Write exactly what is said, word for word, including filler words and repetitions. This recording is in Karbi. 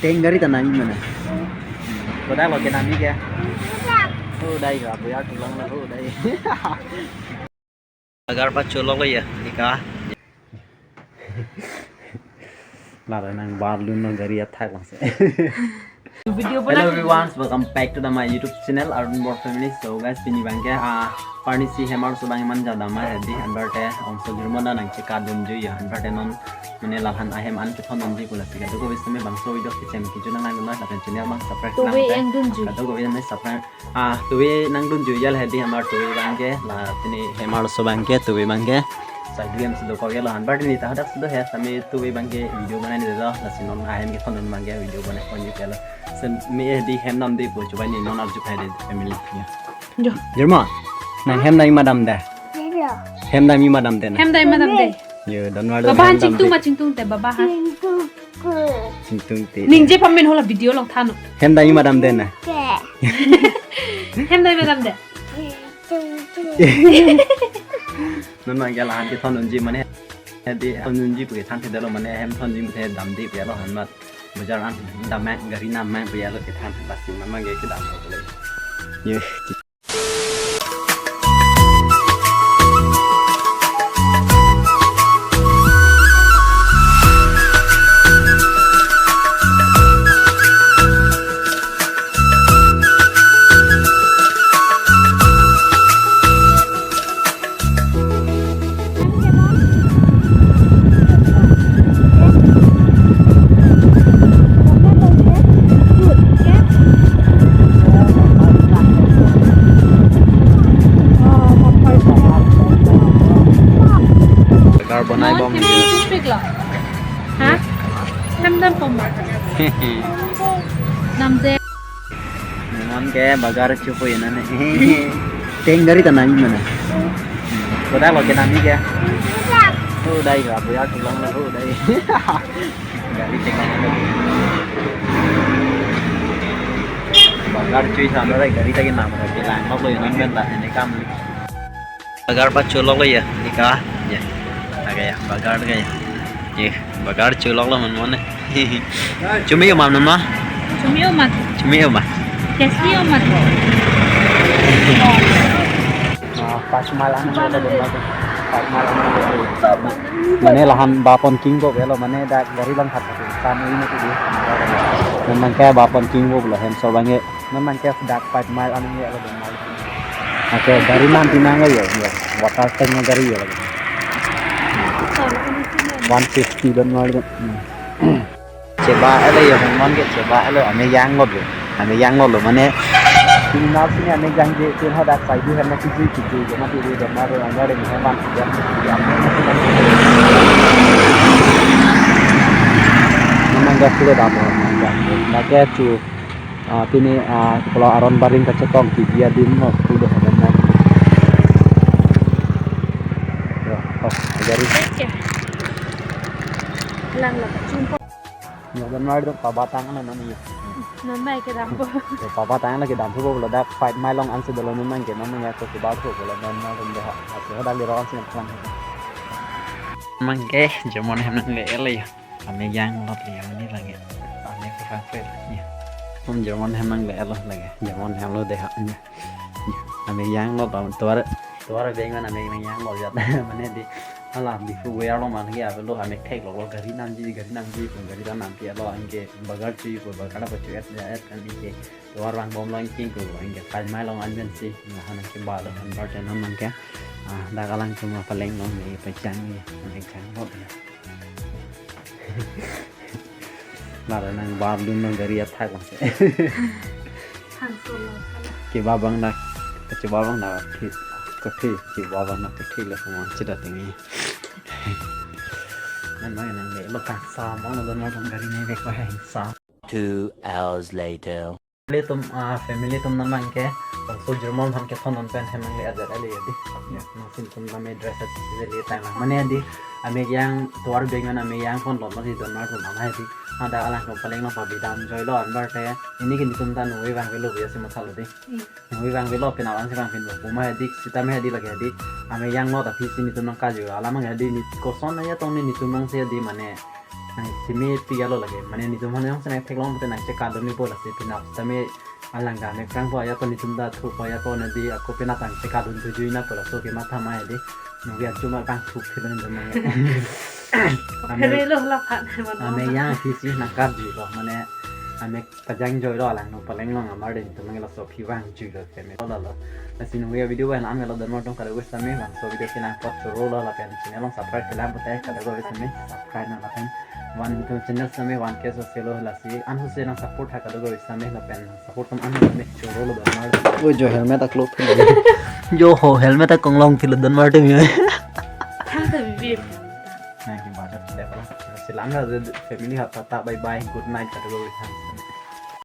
Teng gari ta nangji mane. Kodak lo kenamji ke? Oh, dai ya, boya tulang lo, oh, dai. Bagar pacholok lo ya, ika. Lada nang bar lun lo gari athak langse. Video Hello bana everyone, welcome back to the my YouTube channel, Arun Bor Family. So guys, pini abangke, ah, parni si hem arloso abang man jadam ma hedi, anparte, ongso jirmon da nangchekadunji ya, anparte non, mane lahan ahem an kethondunji pu lasi kadokave sitame bangso video kechem kejun nang nang lapen channel abang subscribe Tuve nang te. Yang dunji. Kadokave sitame subscribe. Ah, tuve nangdunji ya hedi, amar tuve abangke, la pini hem arloso abangke, tuve abangke. Sai duhem si dokok ya lo, anparte ni ta hadak si do he, sitame tuve abangke video banai ni do, lasi non ahem kethondun abangke video banai ponji ke lo. Sitame hedi hem namde pu, coba ni non arju pai de family ya. Jo. Jirmon, nang hem damji ma damde? Hem damji ma damde na? Hem damji ma damde? Yo, don mal Baba hem han damde. Chingtung ma chingtungte, baba han. Chingtung te. Ningje pamen hala video along than. Hem damji ma damde na? Hem damji ma damde? Non abangke lahan kethondunji mane. Hedi thondunji pu kethan thedetlo mane hem thondunji pu damde pu ya lo han mat. Bajar an dam mang gari nam mang pu ya lo kethan lasi mane abangke kedam lo le. Ye. Car banai bom. Toothpick lo. Ha? Hem dam pom. Namde. Memang ke bagar chupo ya nane. Teng gari ta nangji mane. Kodak lo kenamji ke? Oh, dai ya, boya tulang lo, oh, dai. Gari teng lo. Bagar chui sa lo, dai, gari ta kenam lo, kelang lo, yo non ben ta, ini kam. Bagar pacholok lo ya, ika, ya. Aga ya, bagar ka ya. Ye, bagar cholok lo man mane. Chumi yo mam nama? Chumi yo mat. Chumi yo mat. Kesi yo mat. Ah, pas malam ni ada domar. Pas malam ni ada. Mane lahan bapon king ko belo, mane dak gari lang khat khat. Kan ini tu dia. Memang kayak bapon king ko belo, hem so abangke. Memang kayak dak pas malam ni ada domar. Oke, gari nanti nang ya, ya. Water tank gari ya lagi. One fifty don mal. Hmm. Cheba ele ya, hon man ke cheba ele, ame yang lo, ame yang lo, mane. Ini nasi ni ame yang je, je hadak sai du hem na kiji kiji, je mati di don mal, ame ada ni hem man. Memang gas sudah dam, memang gas. Pakai cu. Ah, pini, ah, kalau aron baring kachetong T V adim mo, udah ada nang. Ya, oh, ajari. Oke. Lang lang, jumpa. Ya, dan mari dong, pabatang na nani ya. Non mai kedam po. Ya, pabatang na kedam po, kalau dak five mile long ansi dolo non nang ke, non ya, ke baru po, kalau non mari dong dah, asal dah lirong sih nang. Mangke, jamon hem nangle-et ya. Ame yang lot liya mane lagi. Ame kurang fail ya. Om jamon hem nangle-et lo lagi. Jamon hem lo dei ha ya. Ya. Ame yang lot lo, tovar, tovar beng mane ame yang lot ya. Mane di hala bifu goya lo mane ya, lo ame thek lo, lo gari namji, gari namji, gari ta nampi lo, anke bagar chui ko, bagar apa chui et ya et kan, anke tovar vang bom lo, anke ko, anke five mile long anben si. Nah, anke ba lo, anparte non anke. Ah, dak alang cuma paling long ni pachang ni, ame yang lot ya. Lada nang bar dun nang gari athak lang se. Thang solo. Ke babang nak, ke babang nak, ke, ke, ke babang nak, ke, ke, lah sama, cida tinggi. Nan mai nang le, lo kangsa, mau nang don nang gari ni bek wahai sa. Two hours later. Family atum, ah, family atum, non abangke, bangso jirmon aphan kethondun pen hem nangle-et ajat ali ya di. Ya, nangsin atum lame dress at sisi le tang lang. Mane di, ame yang tovar beng mane ame yang pon lot mati don mar atum amai di. Ada alang atum paling ma pabi damjoi lo anparte. Ini ke netum ta nui vang velo biya si mathalo di. Hmm. Nui vang velo penap an si vang pin lo. Puma di, sitame di lagi di. Ame yang lot aphi si netum nangkaju. Alam ang di ni koson aya tong ni netum nang si di mane. Nang simi tiga lo lagi. Mane netum hana yang senang theklong pute nang chekadun ni bola si pinap. Tame alang ga mek prang po ya po netum ta thu po ya po nadi ako pinap tang chekadun tuju ina po laso ke matha mai di. Nunggu yang cuma bang thu pilan cuma. Ame Phere lo la phan hai mano. Ame yang sisi nang karju lo. Mane ame pajang joi lo alang no paleng long amar den tum laso phi vang jui lo teme lo lo. Lasi nunggu ya video ban an lo don mardom kado gus tame bangso video ke nang pot choro lo lapen channel along subscribe kelang pute kado gus tame subscribe na lapen one YouTube channel tame one K so selo lasi an so se nang support ha kado gus tame lapen support tum an tame choro lo don mar. Oi jo helmet aklo philo. Jo ho helmet akong long philo don mar teme. Thang ta bibi. Nang ki baca tidak apa. Silang na family ha ta ta bye bye good night kado gus tame.